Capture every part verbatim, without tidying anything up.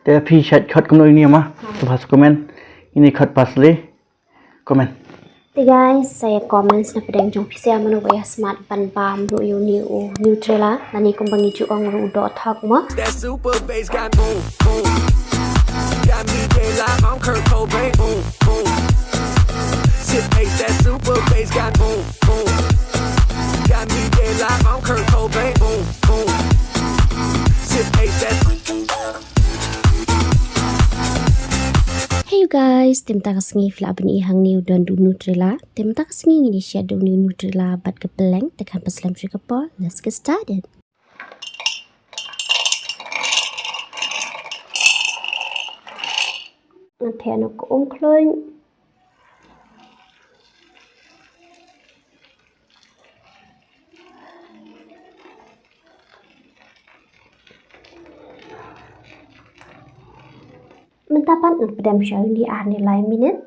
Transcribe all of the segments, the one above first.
Te phi shait khot kumno ïa uni ma? Te bha sa comment. Uni khot parsley. Comment. Te guys, sa ïa comment na pdeng jong phi sa ïa mano ba ïa smat ban bam ruh ïa uni u Nutella. Lane kumba ngi ju ong ruh u dohthok mo. That super bass got boom, boom. Got me dead like I'm Kurt Cobain, boom, boom. Sip ace, that super bass got boom, boom. Got me dead like I'm Kurt Cobain, boom, boom. Sip ace, that Hey you guys, te mynta ka sngi phi lah ban i hangne u don da u Nutella. Te mynta ka sngi ngin ïa shad da uni u Nutella bad ka pylleng, te khlem pynslem shuh ka por. Let's get started. Ngan theh noh ka um khluit. Mynta pat ngan pdem sha uni ar ne lai minit.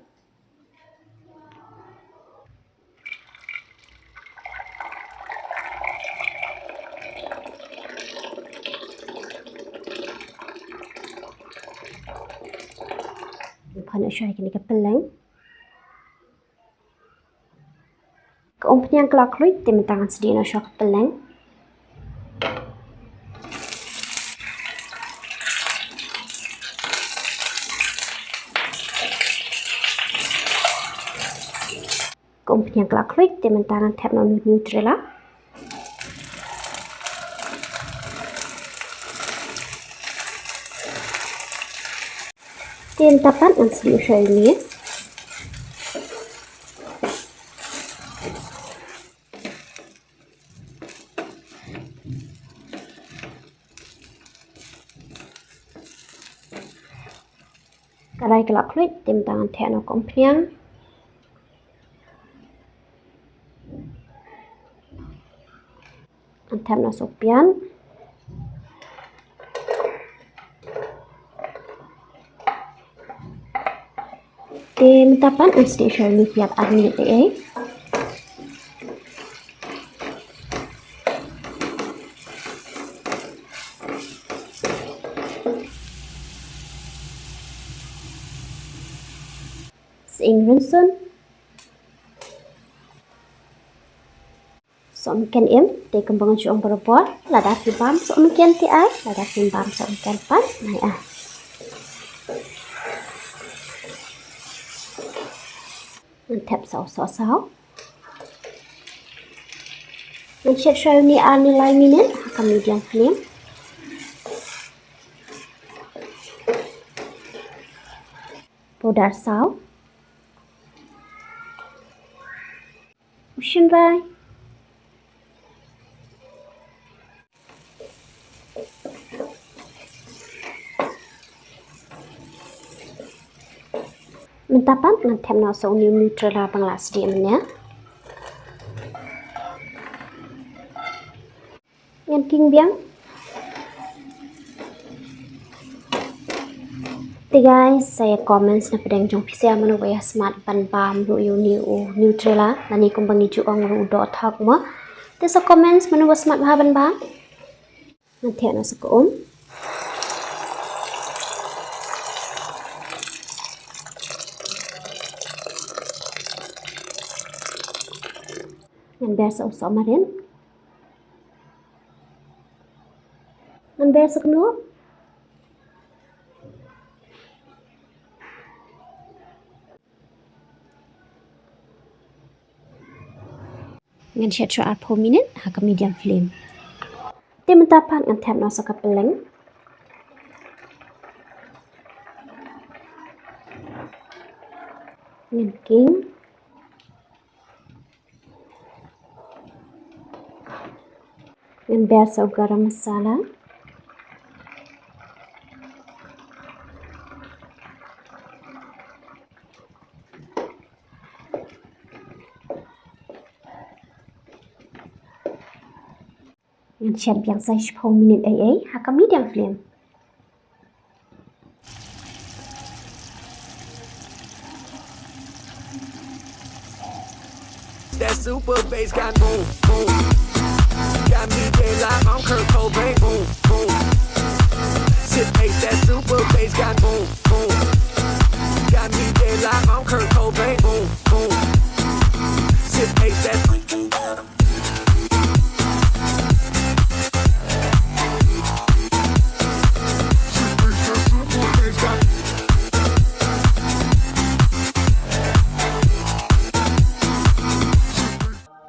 Ngan pynshai kane ka pylleng. Ka umphniang ka la khluit, te mynta ngan sdieh noh sha ka pylleng. Ka umphniang ka la khluit, te mynta ngan thep noh uni u Nutella. Te mynta pat ngan sdieh sha uni. Ka rai ka la khluit, te mynta ngan theh noh ka umphniang. Ngan thep noh sa u piat. Te mynta pat ngan sdieh sha uni u piat ar minit ei ei. Sa ïng rynsun. Sohmynken im, te kumba nga ju ong barabor, lada phi bam sohmynken te ai, lada phim bam sohmynken pat nai ai. Ngan thep sa u sohsaw. Ngan shet sha uni ar ne lai minit ha ka medium flame. Powder saw. U shynrai. Mynta pat ngan thep noh sa uni u Nutella ba nga la sdieh mynne. Ngan king biang. Te guys, sa ïa comments na pdeng jong phi sa ïa mano ba ïa smat ban bam ruh ïa uni u Nutella, lane kumba ngi ju ong ruh u dohthok mo. Te sa comments mano ba smat bha ban bam. Ngan theh noh sa ka um. Ngan ber sa u sohmarit. Ngan ber sa kano. Ngan shet shuh arphew minit ha ka medium flame. Te mynta pat ngan thep noh sa ka pylleng. Ngan king. Ngan ber sa u garam masala. Ngan shet biang sa shiphew minit ei ei ha ka medium flame. That super bass got boom, boom. Got me dead like I'm Kurt Cobain, boom, boom. Sip ace, that super Will bass got boom, boom. Got me dead like I'm Kurt Cobain. Boom, boom. Sip ace that.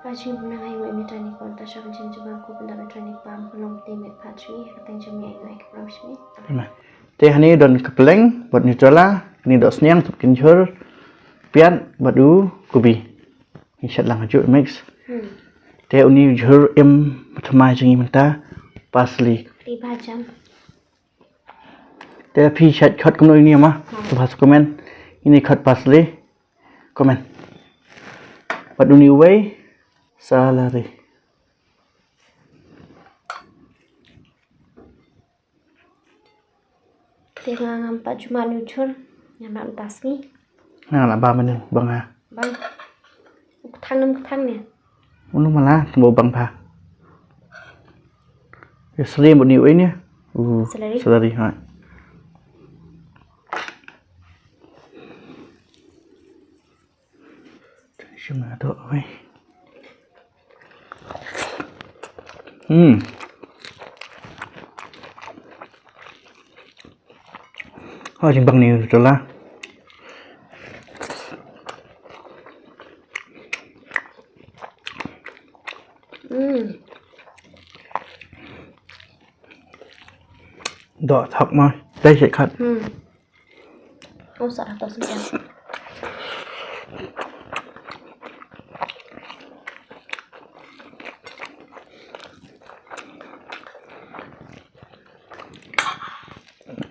Pha jingpynang ha ïing mei Tony Kwan, ta sha ka jingjubab ku pyndap ïa Tony Kwan, pynlong te met pha jingïa ka teng jingmih ïa ïing mei ka prau jingmih. Amen. Te hangne don ka pylleng bad Nutella, kane doh sniang, thupkin jhur, piat bad u kubi. Ngi shet lang ha juh mix. Hmm. Te une u jhur im thymmai jong ngi mynta parsley. Ri ba jam. Te phi shet khot kumno ine ma? Hmm. Te pha sa comment. Ine khot parsley. Comment. Bad une uwei celery. Te nga ngam pat ju mad ïa u jhur. Nga mad mynta sngi. Nga la bam mynne bang ha. Bang. U kthang ne em kthang ne? Unu mala tymbu bang pha. Ïa slim bad une uwei ne. U celery. Celery ha. Shim na to wei. Hmm. Oh, jingbang ne Nutella. Hmm. Doh thok ma, dei shet khot. Hmm. Oh, sa dah tos macam.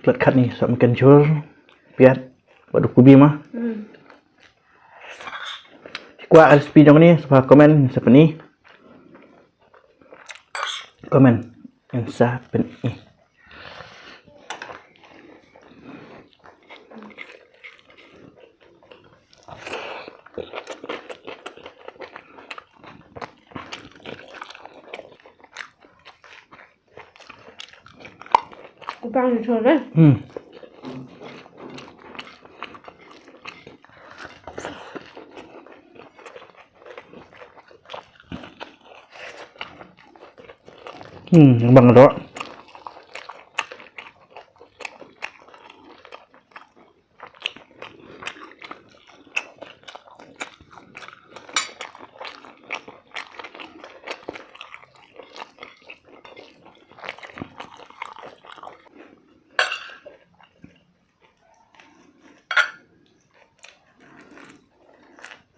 Klet khot ne, sa makan jhur, piat, bad u kubi ma. Hmm. Kwah recipe jong ne, sa comment, sa pyni. Comment. Ngan sa pyni. Bang jhur eh. Hmm. Hmm, bang doh.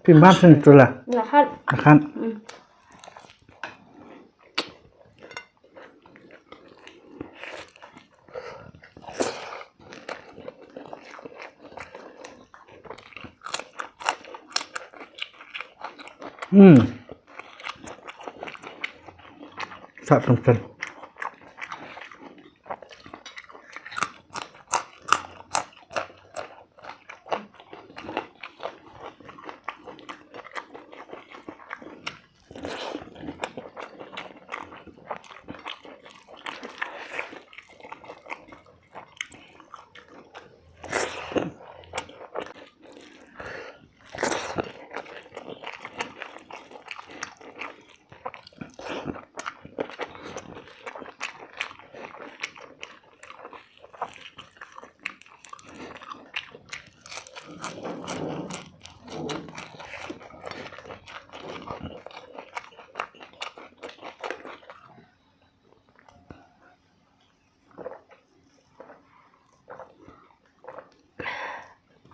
Phi mad shen Nutella? Nga khat. Nga khat. Hmm. Hmm. Sat sumsel.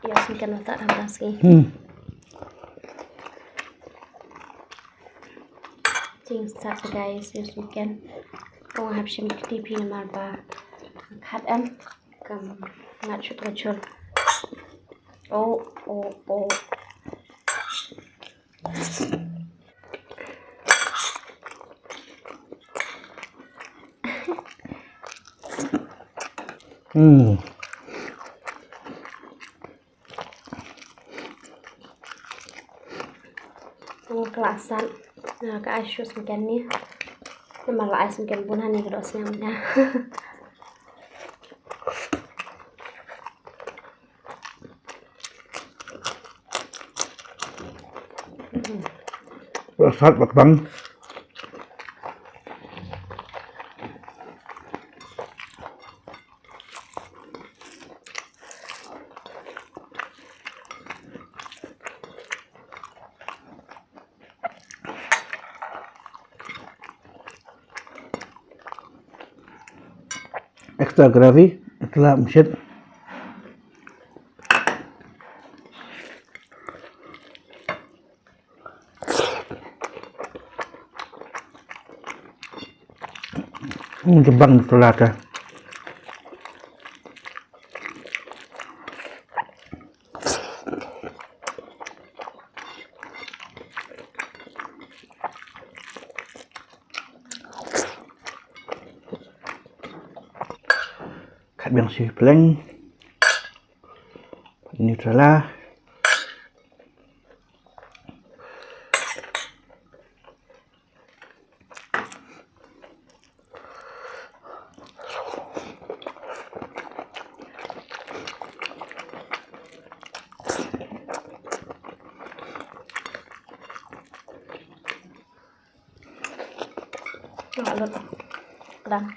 Ïa, sngewken mynta dang dang sngi. Hmm. Jingsat guys, ïa sngewken. Ong hap shim kti phi namar ba khat em kam ngat shut ka jhur. Oh, oh, oh. Hmm. Nga la sat, ah, ka ai shuh sngewken ne. Namar la ai sngewken bun hangne ka doh sniang ne. Sat bak bang. Extra gravy, itla mshit. Jebang telata. Kat biang shi pleng. Nutella. Tengok lut. Done.